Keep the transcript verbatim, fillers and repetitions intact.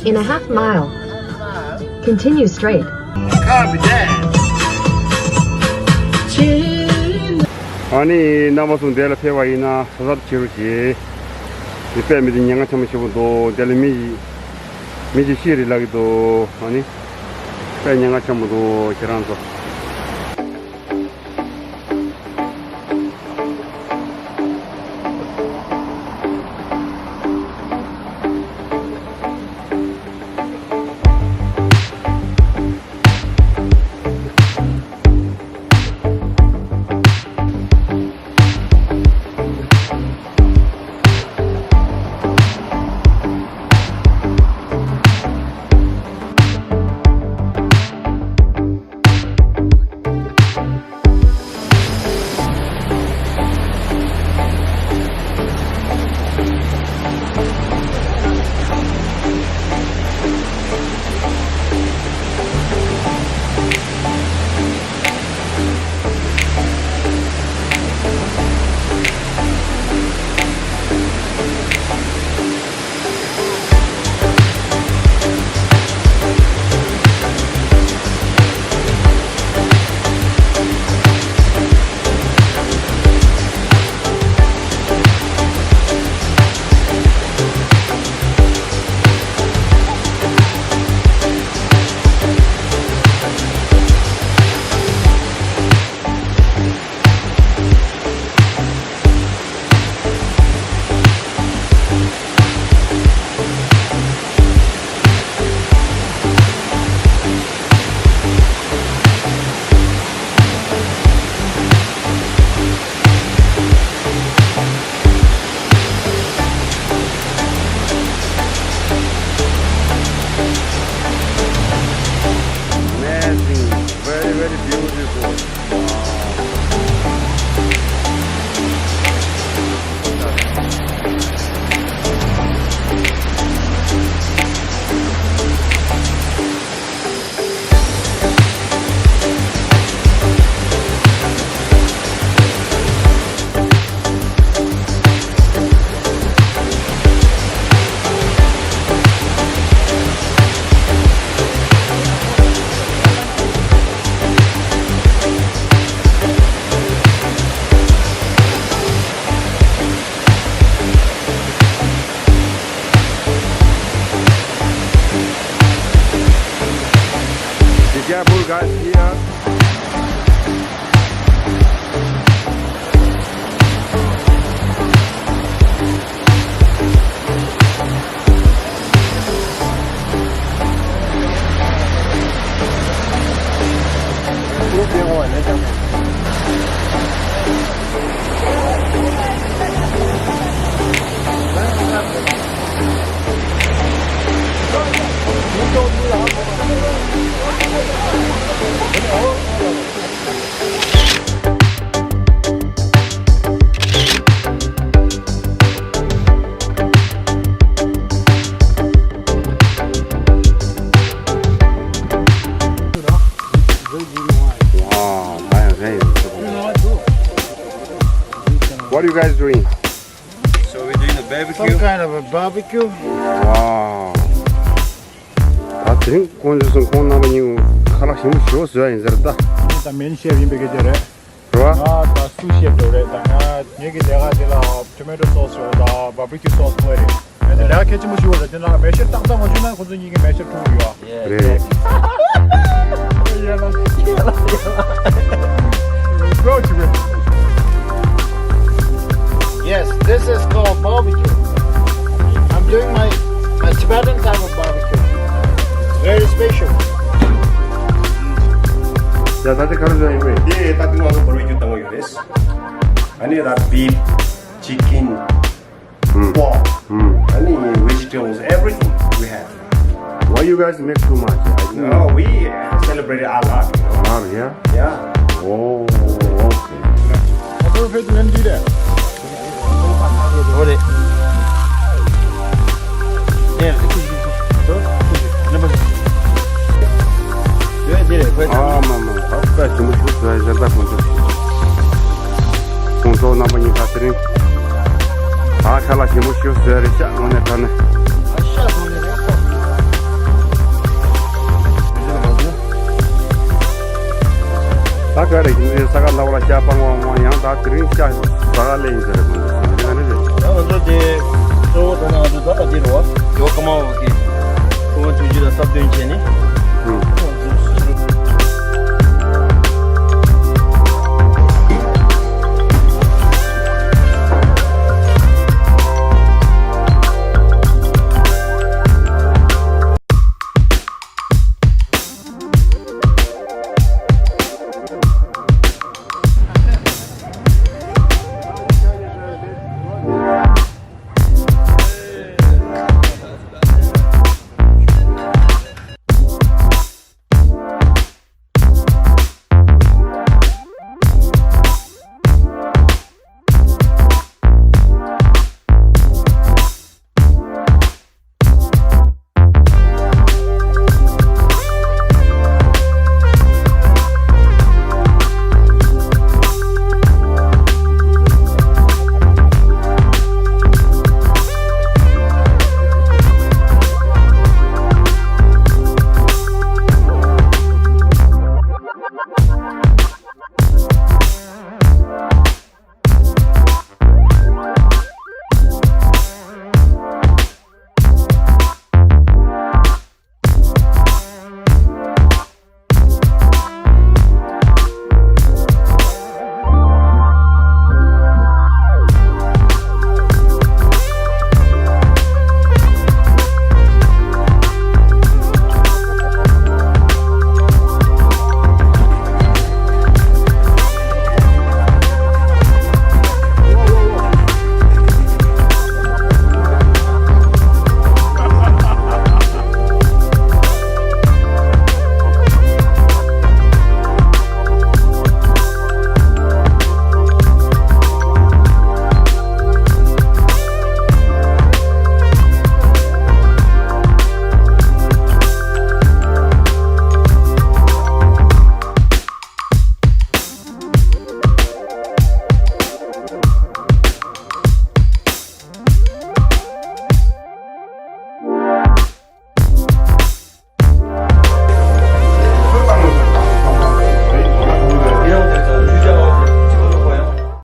In a half mile, continue straight. ཨ་ནི་རྣམ་པ་ཚོ་འདི་ལ་ཕེབས་པ་ཡིན་ན་གཟབ་གཟབ་བྱེད་རོགས་བྱེད། འདི་དཔེ་མི་འདི་ཉེན་ཁ་ཆེན་པོ་ཞེ་པོ་འདུག་འདི་ལ་མི་ཞིག་མི་ཞིག་ཤི་རེད་ལབ་ཀྱི་འདུག་ཨ་ནི་དཔེ་ཉེན་ཁ་ཆེན་པོ་འདུག་ཁྱེད་རང་ཚོ། Amazing, very, very beautiful. Be careful, guys, here. Wow, ད་ཡང་གཞན་ཡོད། What are you guys doing? So we're doing a barbecue. Some kind of a barbecue. Wow. ད་དེ་རིང་ཁོང་ཚོས་ཁོང་རྣམ་པ་གཉིས་ཁ་ལག་ཞིམ་པོ་ཞིག་བཟོས་ཡིན་ཟེར་ད། ད་མེན་ཤེབ་ཡིན་པའི་སྐད་ཆ་རེད། རེད་བ། ང་ད་སུ་ཤེབ་འགྲོ་རེད། ད་ང་ངེད་ཀྱི་ལས་ཀ་དེ་ལ་ཊོ་མེ་ཊོ་སོ་སི་རེད། ད་བར་བི་ཀིའུ་སོ་སི་བླུགས་རེད། ཨ་ནི་ལས་ཀ་གལ་ཆེན་པོ་ཞིག་ཡོད་རེད། དེ་ན་མེ་ཤེབ་ཏག་ཏག་མ་བྱུང་ན་ཁོང་ཚོ་གཉིས་ཀྱི་མེ་ཤེབ་འཁྲུག་གི་ཡོད། རེད། Bro, to it. Yes, this is called barbecue. I'm doing my, my Tibetan type of barbecue. Very special. ཡ། ད་དེ་ག་རེ་བཟོས་ཡིན་པས། དེ་ད་དེ་ང་ཚོ་བར་བི་ཀིའུ་བཏང་གི་ཡོད་རེད། ཨ་ནི་ད་བིབ། ཅི་ཀིན། ཨུམ། པོག། ཨུམ། ཨ་ནི་vegetarians, everything we have. Why you guys make too much? I didn't know. No, we celebrate a lot. A lot, yeah? Yeah. Oh, okay. How do you feel when do that? What it? Yeah. ཨ་མ་མ། ད་དཔེ་ཞིམ་པོ་ཞིག་བཟོས་ཡིན་ཟེར། ད་ཁོང་ཚོ། ཁོང་ཚོ་རྣམ་པ་གཉིས་ཀ་དེ་རིང་ད་ཁ་ལག་ཞིམ་པོ་ཞིག་བཟོས་རེད་ཤག་དངོས་གནས་དྲང་གནས། ཁ་རེ་ཡིན་ས་ས་ག་ལ་བ་ལ་ཤ་སྤང་བ་མ་ཡང་ད་དེ་རིང་ཤ་ས་ག་ལས་ཡིན་ཟེར་རེད་མ་འདུག་ཟེར་ན་རེད། ད་ང་ཚོ་དེ་གཙོ་བོ་ད་ང་ཚོ་ད་ལ་དེ་རེད་བ། ཡོ་ཀ་མ་འོ་ཀེ། ཁོང་ཆུང་ཆུང་ལ་སྟབས་བསྟུན་བྱས་ནས།